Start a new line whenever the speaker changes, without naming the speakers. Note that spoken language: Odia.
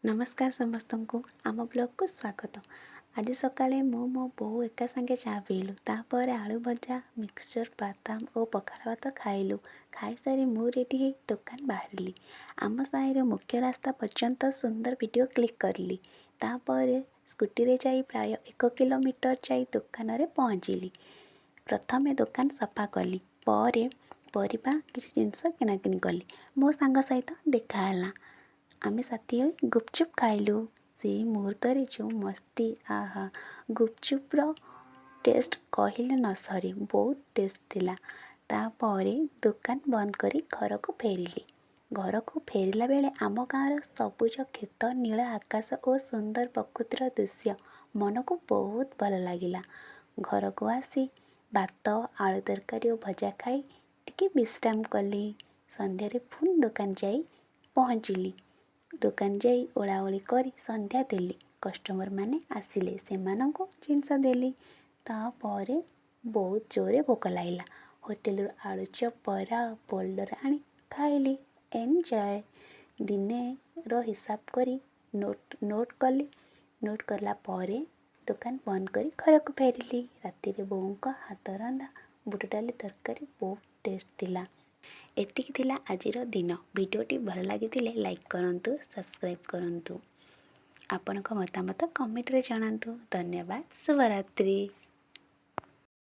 ନମସ୍କାର ସମସ୍ତଙ୍କୁ, ଆମ ବ୍ଲଗ୍କୁ ସ୍ୱାଗତ। ଆଜି ସକାଳେ ମୁଁ, ମୋ ବୋଉ ଏକା ସାଙ୍ଗେ ଚା ପିଇଲୁ। ତାପରେ ଆଳୁ ଭଜା, ମିକ୍ସଚର୍, ବାଦାମ ଓ ପଖାଳ ଭାତ ଖାଇଲୁ। ଖାଇସାରି ମୁଁ ରେଡ଼ି ହେଇ ଦୋକାନ ବାହାରିଲି। ଆମ ସାହିର ମୁଖ୍ୟ ରାସ୍ତା ପର୍ଯ୍ୟନ୍ତ ସୁନ୍ଦର ଭିଡ଼ିଓ କ୍ଲିକ୍ କରିଲି। ତାପରେ ସ୍କୁଟିରେ ଯାଇ ପ୍ରାୟ 1 କିଲୋମିଟର ଯାଇ ଦୋକାନରେ ପହଞ୍ଚିଲି। ପ୍ରଥମେ ଦୋକାନ ସଫା କଲି, ପରେ ପରିବା, କିଛି ଜିନିଷ କିଣାକିଣି କଲି। ମୋ ସାଙ୍ଗ ସହିତ ଦେଖା ହେଲା। ଆମେ ସାଥୀ ହୋଇ ଗୁପଚୁପ୍ ଖାଇଲୁ। ସେଇ ମୁହୂର୍ତ୍ତରେ ଯେଉଁ ମସ୍ତି, ଆହା! ଗୁପଚୁପ୍ର ଟେଷ୍ଟ କହିଲେ ନ ସରେ, ବହୁତ ଟେଷ୍ଟ ଥିଲା। ତାପରେ ଦୋକାନ ବନ୍ଦ କରି ଘରକୁ ଫେରିଲି। ଘରକୁ ଫେରିଲା ବେଳେ ଆମ ଗାଁର ସବୁଜ କ୍ଷେତ, ନୀଳ ଆକାଶ ଓ ସୁନ୍ଦର ପ୍ରକୃତିର ଦୃଶ୍ୟ ମନକୁ ବହୁତ ଭଲ ଲାଗିଲା। ଘରକୁ ଆସି ଭାତ, ଆଳୁ ତରକାରୀ ଓ ଭଜା ଖାଇ ଟିକେ ବିଶ୍ରାମ କଲି। ସନ୍ଧ୍ୟାରେ ପୁଣି ଦୋକାନ ଯାଇ ପହଞ୍ଚିଲି। ଦୋକାନ ଯାଇ ଓଳାଓଳି କରି ସନ୍ଧ୍ୟା ଦେଲି। କଷ୍ଟମରମାନେ ଆସିଲେ, ସେମାନଙ୍କୁ ଜିନିଷ ଦେଲି। ତାପରେ ବହୁତ ଜୋରରେ ଭୋକ ଲାଗିଲା। ହୋଟେଲରୁ ଆଳୁଚପ, ବରା, ବୋଲଡର ଆଣି ଖାଇଲି। ଏନ୍ଜୟ। ଦିନର ହିସାବ କରି ନୋଟ୍ କଲି। ନୋଟ୍ କଲା ପରେ ଦୋକାନ ବନ୍ଦ କରି ଘରକୁ ଫେରିଲି। ରାତିରେ ବୋଉଙ୍କ ହାତ ରନ୍ଧା ବୁଟ ଡାଲି ତରକାରୀ ବହୁତ ଟେଷ୍ଟ ଥିଲା। ଏତିକି ଥିଲା ଆଜିର ଦିନ। ଭିଡ଼ିଓଟି ଭଲ ଲାଗିଥିଲେ ଲାଇକ୍ କରନ୍ତୁ, ସବସ୍କ୍ରାଇବ୍ କରନ୍ତୁ। ଆପଣଙ୍କ ମତାମତ କମେଣ୍ଟରେ ଜଣାନ୍ତୁ। ଧନ୍ୟବାଦ, ଶୁଭରାତ୍ରି।